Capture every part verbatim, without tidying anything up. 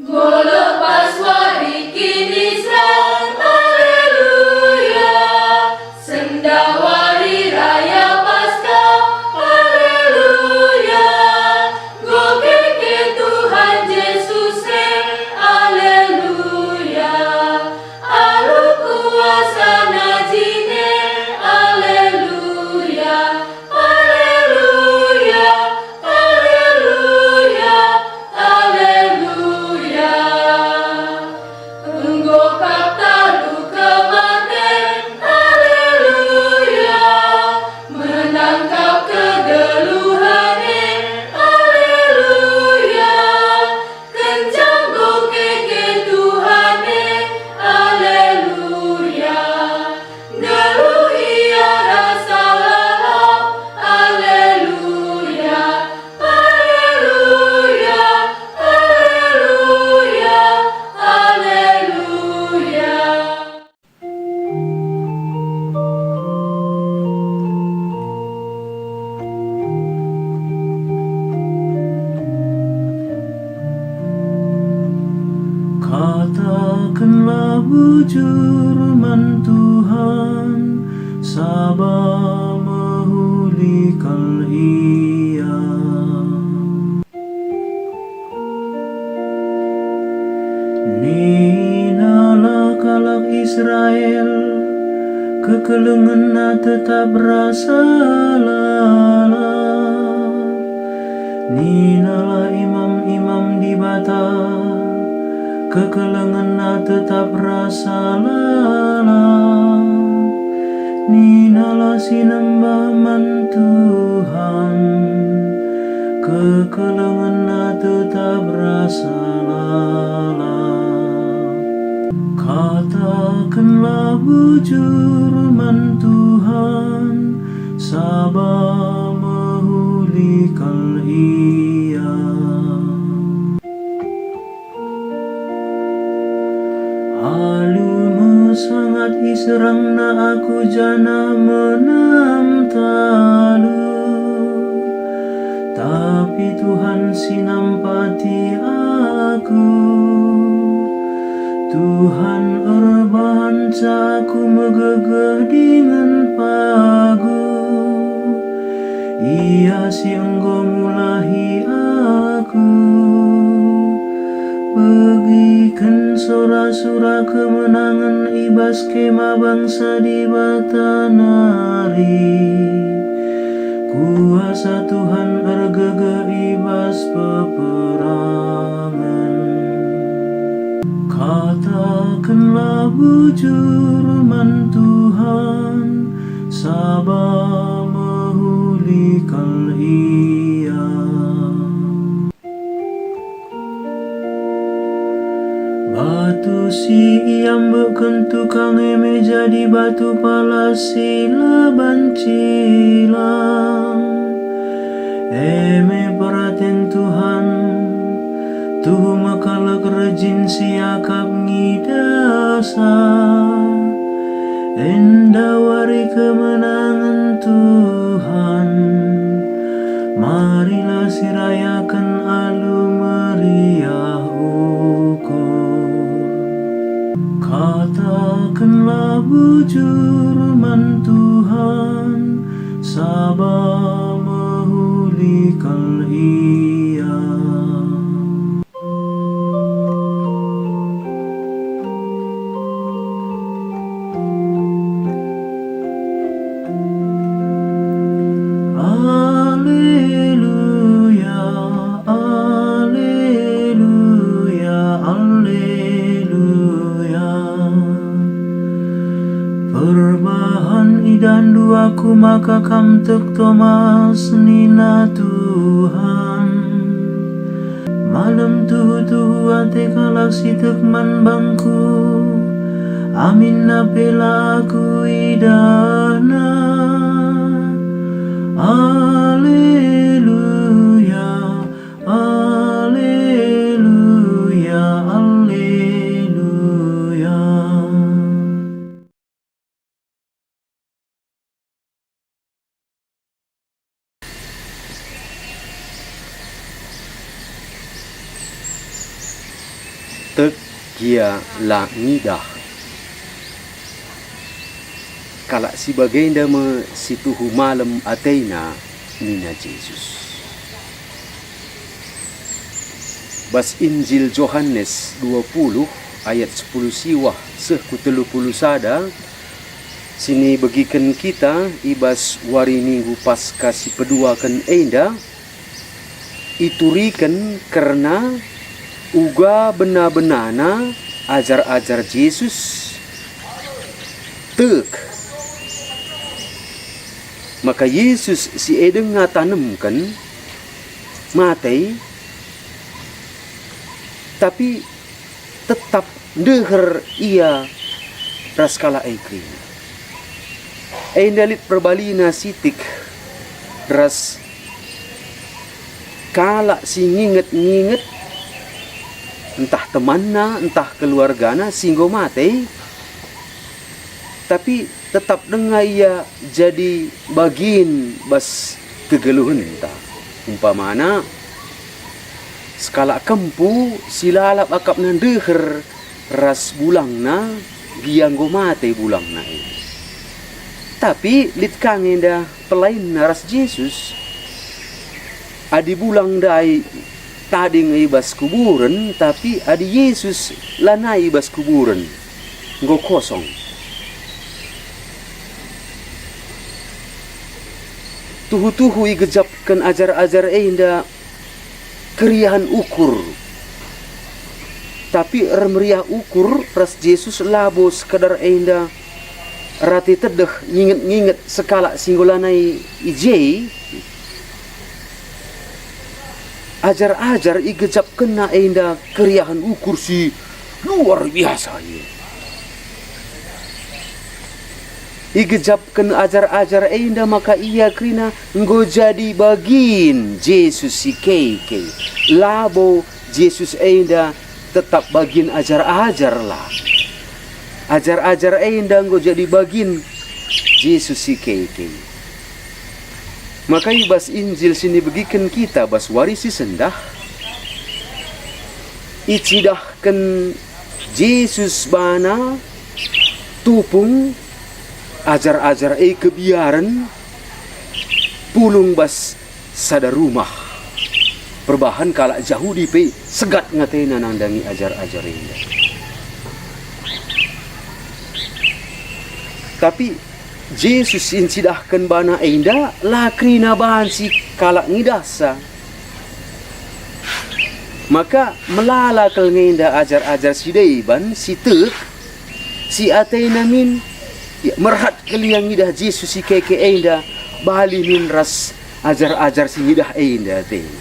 Enggo lepas wari Kinirajan, aleluya. Sendah wari raya Paskah, aleluya. Enggo keke Tuhan Jesus e, aleluya. Alu kuasa-Na jine, aleluya. Aleluya, aleluya, aleluya. Enggo kap talu kematen, aleluya. Menang kap kegeluhen e, aleluya. Kenca enggo keke Tuhan e, aleluya. Nggeluh Ia rasa lalap, aleluya. Aleluya, aleluya, aleluya. Katakenlah bujur man Tuhan, saba mehuli kal Ia. Ninalah kalak Israel, kekelengenna tetap rasa lalap. Ninalah imam-imam Dibata, kekelengenna tetap rasa lalap. Ninalah si nembah man Tuhan, kekelengenna tetap rasa lalap. Katakenlah bujur man Tuhan, saba mehuli kal Ia. Alu mesangat iserangna aku janah menam talu, tapi Tuhan si nampati aku. Tuhan erbahanca aku megegeh dingen paguh. Ia si enggo mulahi aku. Begiken sora-sora kemenangen i bas kemah bangsa Dibata nari. Kuasa Tuhan ergegeh i bas peperangen. Katakenlah bujur man Tuhan, saba mehuli kal Ia. Batu si iambekken tukang e me jadi batu pala si la bancilang. E me peraten Tuhan, tuhu me kalak rejin si akap ngidasa. Enda wari kemenangen Tuhan, marilah sirayaken alu meriah ukur. Katakenlah bujur man Tuhan, saba mehuli kal Ia. Aleluya, aleluya, aleluya. Perbahan idahndu aku maka kam tek Tomas, nina Tuhan. Malem tuhu-tuhu ate kalak si tek man bangku, aminna pe la aku idahna. Aleluya, aleluya, aleluya. Tek gia la ngidah. Kalak si bagenda me si tuhu malem atena, nina Jesus. Bas Injil Johanes dua puluh ayat sepuluh siwah seh ku telu puluh sada, si nibegiken kita i bas wari Minggu Paskah si peduaken enda, ituriken kerna uga bena-benana ajar-ajar Jesus tek. Maka Jesus si e denga tanemken mate, tapi tetap ndeher ia ras kalak e kerina. Enda lit perbalina sitik ras kalak si nginget-nginget, ntah temanna, ntah keluargana si enggo mate, tapi tetap denga ia jadi bagin bas kegeluhenta. Umpamana, sekalak kempu si lalap akapna ndeher ras bulangna, gia enggo mate bulangna e. Tapi lit ka nge enda pelainna ras Jesus. Adi bulang ndai tading i bas kuburen, tapi adi Jesus lanai i bas kuburen, enggo kosong. Tuhu-tuhu igejapken ajar-ajar enda keriahen ukur. Tapi ermeriah ukur ras Jesus labo sekedar enda rate tedeh nginget-nginget sekalak si enggo lanai i je. Ajar-ajar igejapkenna enda keriahen ukur si luar biasa ia. Igejapken ajar-ajar enda maka ia kerina enggo jadi bagin Jesus si keke. Labo Jesus enda tetap bagin ajar-ajar la. Ajar-ajar enda enggo jadi bagin Jesus si keke. Maka i bas Injil si nibegiken kita bas wari si sendah, icidahken Jesus bana tupung, ajar-ajar e kebiaren, pulung bas sada rumah. Perbahan kalak Jahudi pe segat nge atena nandangi ajar-ajar enda. Tapi Jesus si ncidahken bana enda la kerina banci kalak ngidahsa. Maka melala kal nge enda ajar-ajar si deban si tek, si atena min, ya, merhat kal ia ngidah Jesus si keke enda, bali min ras ajar-ajar si ngidah enda atena.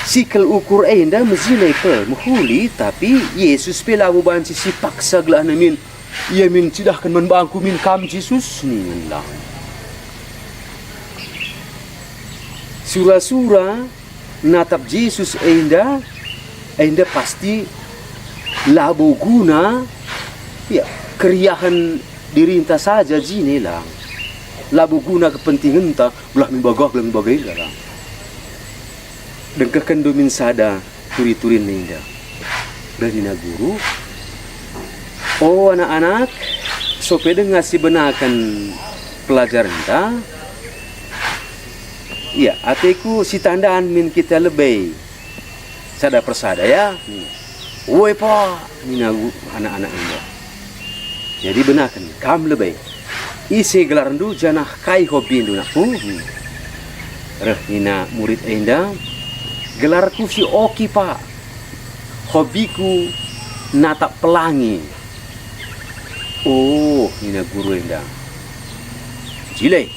Sikel ukur enda mejile kal mehuli, tapi Jesus pe labo banci sipaksa gelahna min, ia min cidahken man bangku min, "Kam Jesus," ningenlah. Sura-sura natap Jesus enda, enda pasti labo guna, ya, keriahen dirinta saja jine lang. Labo guna kepentingenta, gelah min bagah, gelah min bagenda lang. Dengkehkenndu min sada turi-turin enda. Reh nina guru, "O anak-anak, sope denga sibenaken pelajarenta?" "Ia, ateku sitandan min kita lebe sada persada, ya." "Ue pa," nina gu-, anak-anak enda. "Jadi benaken, kam lebe. Ise gelarndu janah kai hobindu, nakku?" Reh nina murid enda, "Gelarku si Oki, Pak. Hobiku natap pelangi." "Oh," nina guru enda, "jile.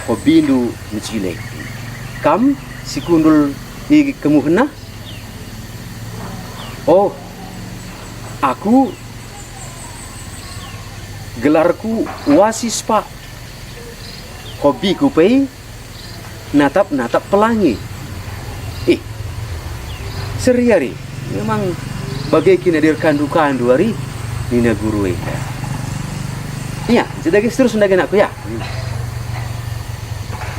Hobindu mejile. Kam si kundul i kemuhenna?" "Oh, aku gelarku Wasis, Pak. Hobiku pe natap-natap pelangi." "Eh, seri ari, memang bage kin adir kandu-kandu ari?" nina guru enda. "Ia, jadi seterusna dage, nakku, ya.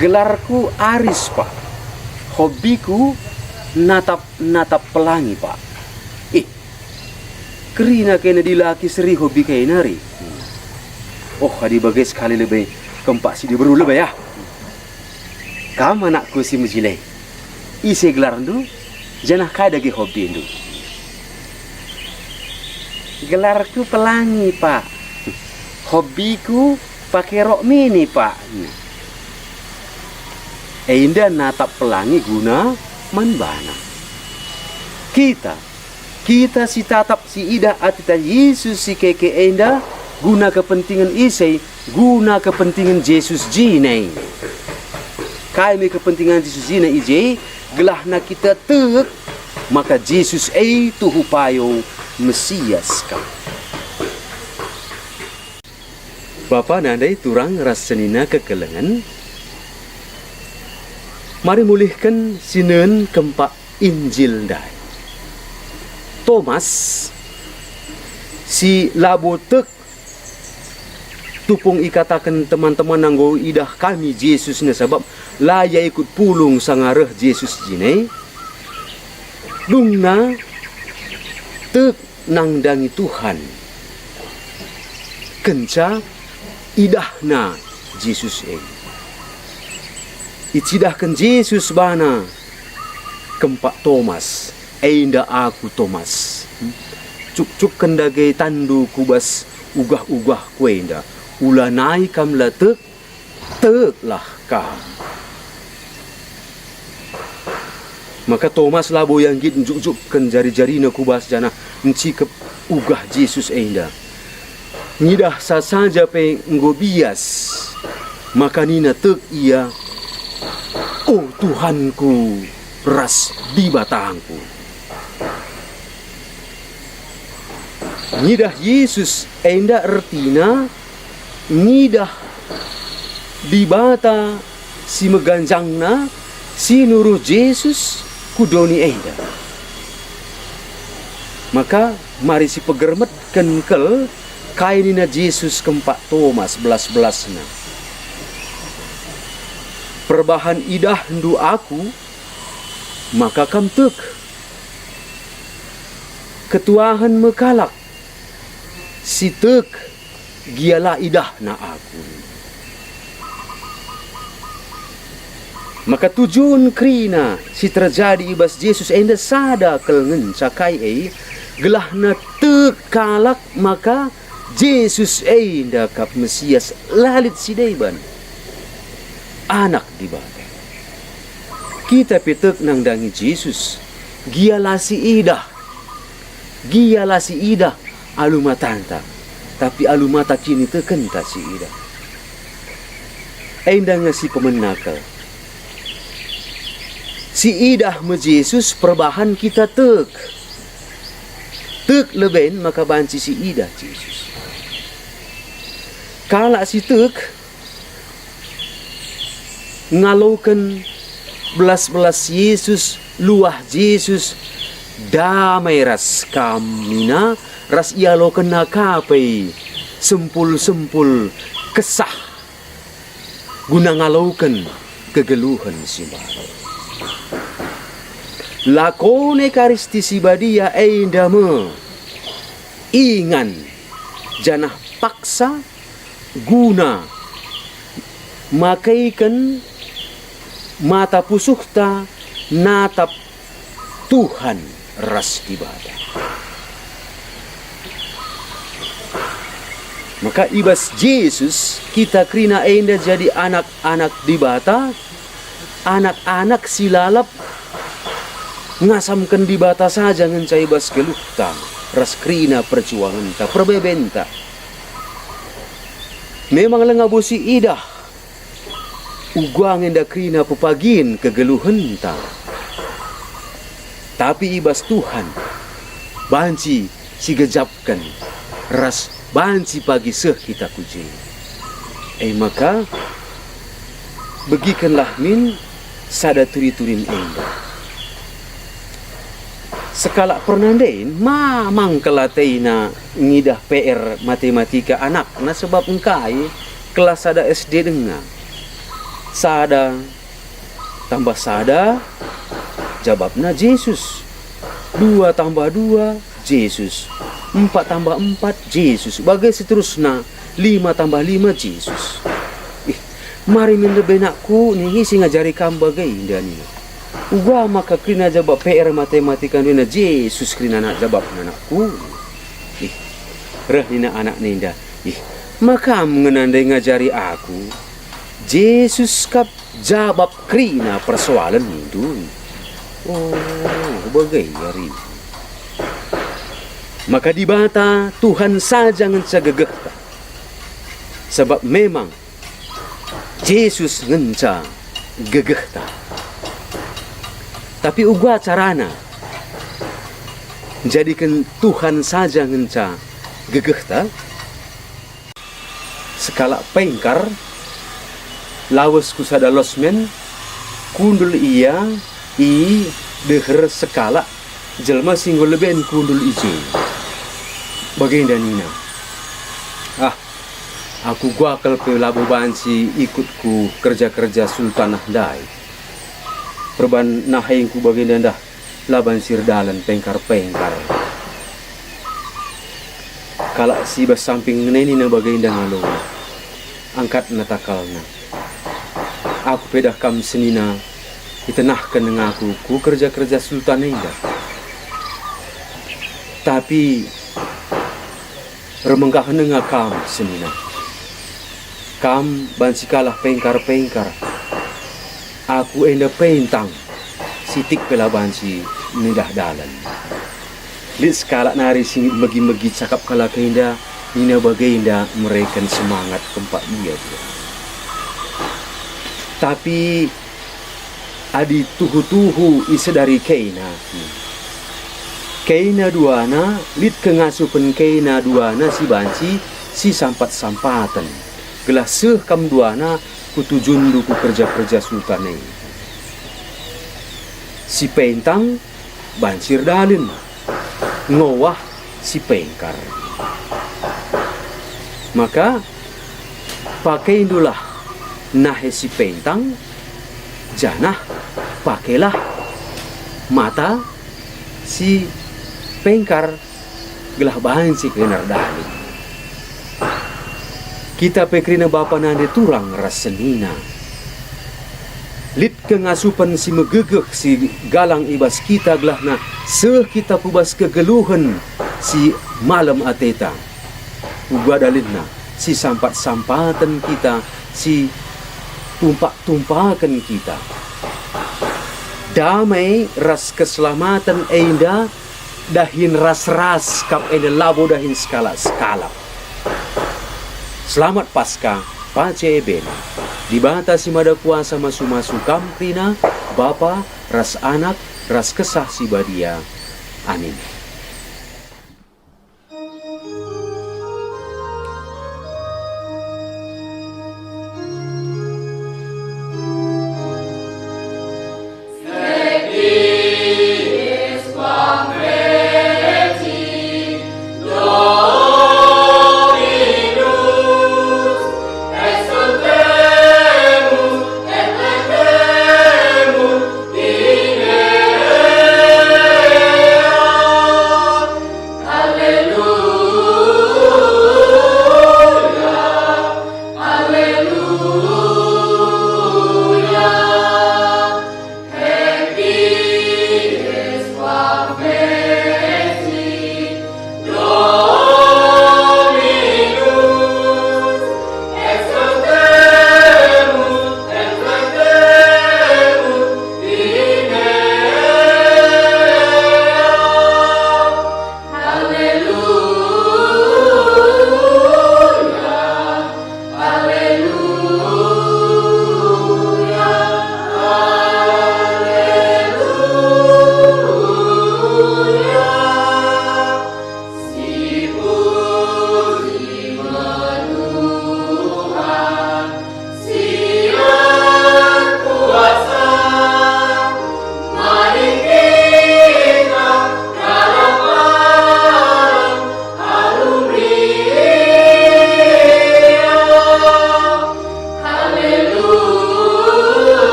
Gelarku Aris, Pak. Hobiku Natap, natap pelangi, Pak. Ih, kerina kena dilaki seri hobi kai nari. Oh, adi bage sekali lebe kempak si diberu lebe, ya. Kam anakku si mejile. Ise gelarndu, janah kai dage hobindu? Gelarku Pelangi, Pak. Hobiku pake rok mini, Pak. Enda natap pelangi guna man bana. Kita, kita si tatap si idah ateta Yesus si keke enda guna kepentingen ise? Guna kepentingen Jesus jine. Kai me kepentingen Jesus jine i je? Gelahna kita tek maka Jesus e tuhu payo Mesias kap. Bapa nandai turang ras senina kekelengen, mari mulihken sinen kempak Injil ndai. Tomas, si labo tek tupung ikataken teman-teman enggo idah kami Jesus nina sabap la ia ikut pulung sanga reh Jesus jine, dungna tek nandangi Tuhan. Kenca idahna Jesus e, icidahken Jesus bana kempak Tomas, "Enda aku, Tomas. Cukcukken dage tanndu ku bas ugah-ugahku enda. Ulanai kam la tek, teklah kam." Maka Tomas labo ia nggit njukjukken jari-jarina ku bas janah ncikep ugah Jesus enda. Ngidah sa saja pe enggo bias, maka nina tek ia, "O Tuhanku ras Dibatangku." Ngidah Jesus enda ertina ngidah Dibata si meganjangna si nuruh Jesus ku doni enda. Maka mari sipegermetken kal kai nina Jesus kempak Tomas belas-belasna, "Perbahan idahndu Aku, maka kam tek. Ketuahen me kalak si tek gia la idahna Aku." Maka tujun kerina si terjadi i bas Jesus enda sada kal ngenca kai e, gelahna tek kalak maka Jesus enda kap Mesias, la lit si deban, Anak Dibata. Kita pe tek nandangi Jesus, gia la si idah, gia la si idah alu matanta, tapi alu mata kinitekenta si idah. Enda nge si pemena kal. Si idah me Jesus perbahan kita tek. Tek leben maka banci si idah Jesus. Kalak si tek ngaloken belas-belas Jesus, luah Jesus, "Damai ras kam," nina, ras ialokenna ka pe sempul-sempul kesah guna ngaloken kegeluhen si mbaru. Lakon Ekaristi si Badia enda me ingan janah paksa guna makeiken mata pusuhta natap Tuhan ras Dibata. Maka i bas Jesus kita kerina enda jadi anak-anak Dibata, anak-anak si lalap ngasamken Dibata saja ngenca i bas geluhta ras kerina perjuangenta, perbebenta. Memang langa bo si idah uga nge enda kerina pepagin kegeluhenta. Tapi i bas Tuhan banci sigejapken ras banci pagi seh kita ku je. E maka, begikenlah min sada turi-turin enda. Sekalak pernanden mamang kal atena ngidah P R matematika anakna, sebab engkai kelas sada S D denga. Sada tambah sada Jabapna Jesus. Dua tambah dua, Jesus. Empat tambah empat, Jesus. Bage seterusna, lima tambah lima, Jesus. Ih, mari min lebe anakku, ning ise ngajari kam bage enda nina. Uga maka kerina jabap P R matematika ndena Jesus kerina anak jabapna anakku. Ih, reh nina anak enda, ih, ma kam ngena ndai ngajari aku? Jesus kap jabap kerina persoalen nindu. Oh, bage ia rindu. Maka Dibata Tuhan saja ngenca gegehta. Sebab memang Jesus ngenca gegehta. Tapi uga carana njadiken Tuhan saja ngenca gegehta? Sekalak pengkar lawes ku sada losmen, kundul ia i deher sekalak jelma si enggo leben kundul i je. Bagenda nina, "Ah, aku guakel pe labo banci ikut ku kerja-kerja sultanah ndai. Perban nahengku bagenda ndah." La banci erdalen pengkar-pengkar. Kalak si bas samping ngenai nina bagenda ngaloi, angkatna takalna. Aku pe dah kam senina itenahken nge aku ku kerja-kerja sultan enda. Tapi Ermengkah nge kam senina. Kam banci kalah pengkar-pengkar. Aku enda pentang, sitik pe la banci nidah dalan. Lit sekalak nari si megi-megi cakap kalak enda, nina bagenda mereken semangat kempak ia dia. Tapi adi tuhu-tuhu isedari kaina. Kaina duana, lit kengasupen kaina duana si banci sisampat-sampaten, gelah seh kam duana ku tujundu ku kerja-kerja sultan e. Si pentang banci erdalen, ngowah si pengkar. Maka, pakeindulah nahe si pentang, janah pakelah mata si pengkar gelah banci kena erdalem. Kita pe kerina bapa nande turang ras senina. Lit kengasupen si megegeh si galang i bas kita gelahna seh kita ku bas kegeluhen si malem ateta. Uga dalinna, sisampat-sampaten kita, situmpak-tumpaken kita. Damai ras keselamaten enda dahin ras-ras kap enda labo dahin sekalak-sekalak. Selamat Paskah, Pace Ebena. Dibata si Mada Kuasa masu-masu kam kerina, Bapa, ras Anak, ras Kesah Si Badia. Amin.